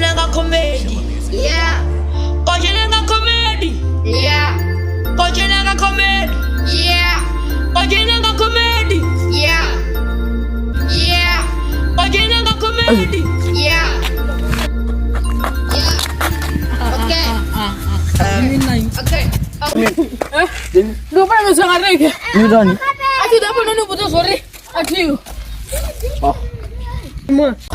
dzhena nga comedy. Yeah. O dzhena nga comedy. Yeah. O dzhena nga comedy. Yeah. O dzhena nga comedy. Yeah. Yeah. O dzhena nga comedy. Yeah. Yeah. Okay. Okay. Ndi u fana nga reke. Ni A thi ḓa fhano ni vhudza zwori a thiho.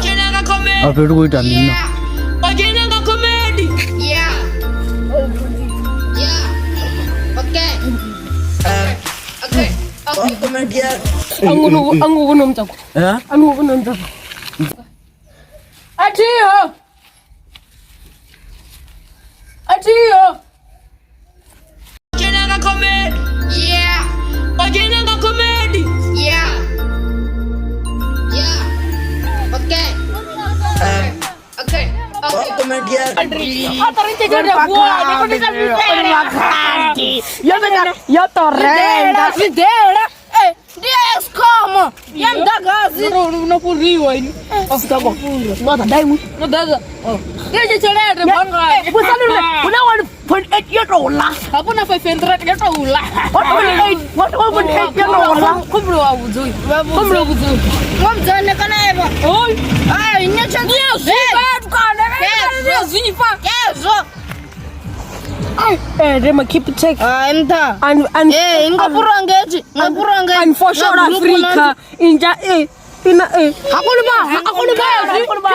Dzhena nga comedy. A fhethu khou ita mini na? Yeah. O dzhena nga comedy. Yeah. Yeah. Okay. Okay. Okay. Angu kuno mtsako. Eh? Angu kuno mtsako. A thiho. A thiho. Dzhena nga comedy. Yeah. O dzhena nga comedy. Yeah. Yeah. Okay. Okay. Okay. A ṱari tsheke ya vuwa. Ndi khou ita Yo to renga. Zwidela. Eh, ndi ya Eskom ya muḓagasi. No fhuriwa ini. No ḓadza. Ndi tshi tshelede banngani. Hu na 1.8 yo tou ḽa. Hafhu na 500 yo tou ḽa. 1.8, 1.8 yo tou ḽa. Khumbula wa vhudza uyu. Khumbula wa vhudza uyu. Ngomdzane kana eva. Oi. Ai, nyetsha. Zwifha tukana. Zwifha. Kezwo. Eh, re ma keep check. Ai, mtha. And Eh, ngapurwa ngechi. Ngapurwa ngechi. and for sure Africa inja eh ina eh Hakuna ba, hakuna ba, hakuna ba.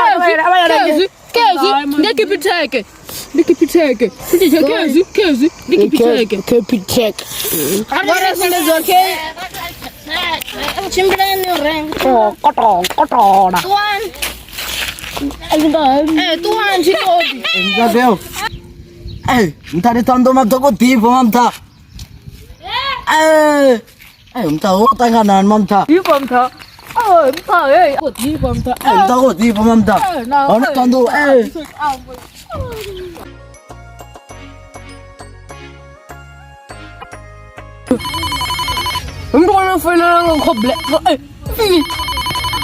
Kezi, kezi, ndikipiteke. Ndikipiteke. Ndikipiteke kezi, kezi, ndikipiteke. Capitec. Ngora sumbedzwa okay. Tshimbilani u renga. Koto, kotola. Tuwani. Eh, tuwani tshitodi. Ntateo. Eh, mtha ndi thando maṱoko ḓifha mamtha. Eh. Eh, mtha wo ṱanganani mamtha. Ifha mtha. Oh, mtha, hey. Ifha mtha. Eh, mtha ko ḓifha mamtha. Hone thando eh. Umuntu kona ufonela ngo black. Eh,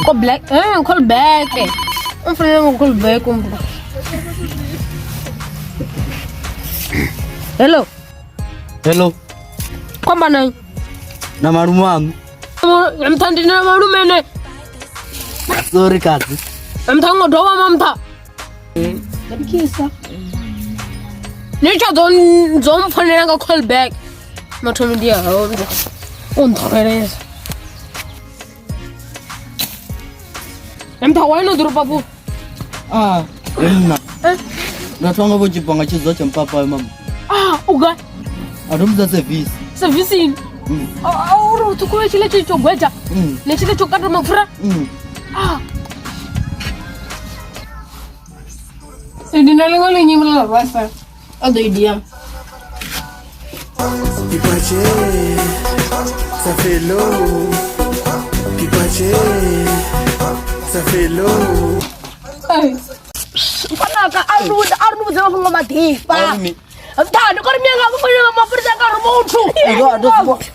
ngo black. Eh, call back. Umfonela ngo call back umuntu. Hello. Hello. Kwamba nani? Na malume waṋu. Mtha ndi na malume ne. Sorry kadzi. Mtha ngo dovha mamtha. Ni tsha dzo dzo mpfonela nga call back. Mathomi ndi ya ho ndo. U nḓowelesa. Mtha wa ino ḓoropa fu. Ah, nna. Nda thoma vho tshibva nga tshidzo tsha mpapa mama. Ah, uga A ndo mbudza service. servicing. A uri u ṱhukhula tshila tshi tsho gwedzha. Mm. Ne tshila tsho kata mapfura. Mm. Ah. Ndi na ḽiṅwe ḽinyimbo ḽa Wi-Fi. O ḓo idia. Pipache, ça fait l'eau. Pipache, ça fait l'eau. Mfanaka a ri a ri vhudza mafhungo maḓifha. Ari mi. Mtha ndi kori mianga vhufonela mapholisa nga ri muthu.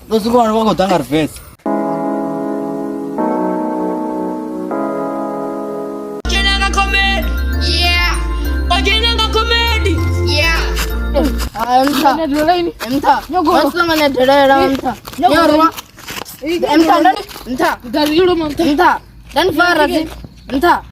Ndo siko vhana vha khou ḓa nga reverse. Dzhena nga comedy. Yeah. O dzhena nga comedy. Yeah. Ai, mtha. Mtha. Wasonga nedelela mtha. Nyorwa. Mtha, mtha. Mtha. Dan fara dzi. Mtha.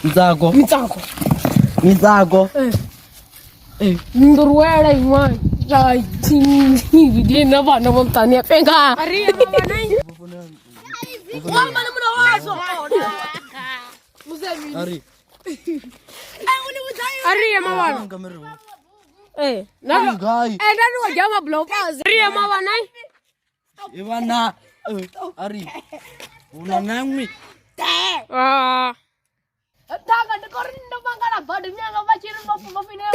Ntsako. Mitsako. Mitsako. Ndo ruwela in'wana. Ai, ndi na vana va mutani ya penga. Ari. Ari ya mavana. Eh, na Guy. eh na ri wa jama blockers. Ari ya mavana. Ivana ari una nangwi. Ah. Thanga ndi kori ndo mangala badi nyanga vha tshi ri vha finea.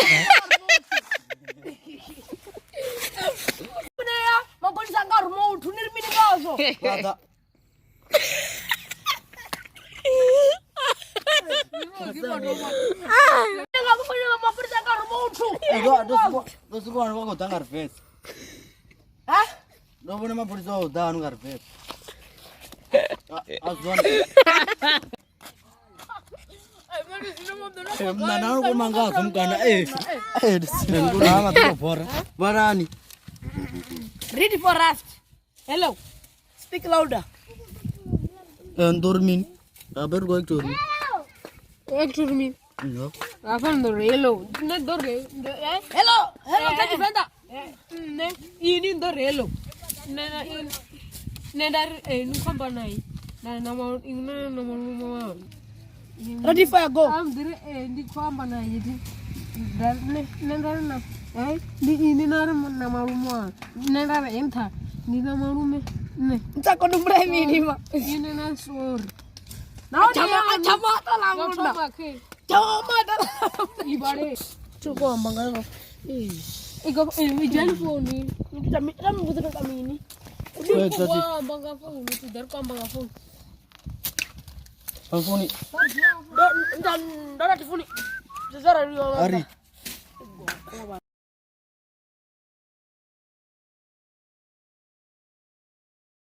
Finea mapholisa nga remote ni ri mini ngazwo. Brother. Nga vha finea mapholisa nga remote. Ndo siko vha khou ḓa nga reverse. Ha? Ndo vhona mapholisa o ḓa hano nga reverse. A zwone. Mna nalo kumangazo mkana eh. Eh ndikuna bora. Barani. Ready for rust. Hello. Speak louder. Ndormin. Aber go to me. Ek to me. No. Afan ndo relo. Ne ndo re. Eh? Hello. Hello, can you defender? Ne ini ndo relo. Ne na in. Ne dar eh nu khamba nai. Na na ma ina na ma ma. Ready fire go. Am dire eh ndi khamba nai yiti. Dar ne ne dar na. Eh ndi ini na na malume. Ne dar entha. Ndi na malume. Ne. Ntsako ndumbula mini ma. Ine na sorry. Chama chama ta la munda. Chama ta la. Ibare. Chuko amba nga. Iko eh jali phone. Tami tami buta kamini. Wait, tati. Amba nga phone, tu dar ko amba nga phone. Phone. Ndo ndo ndo tifuni. Zara Ari.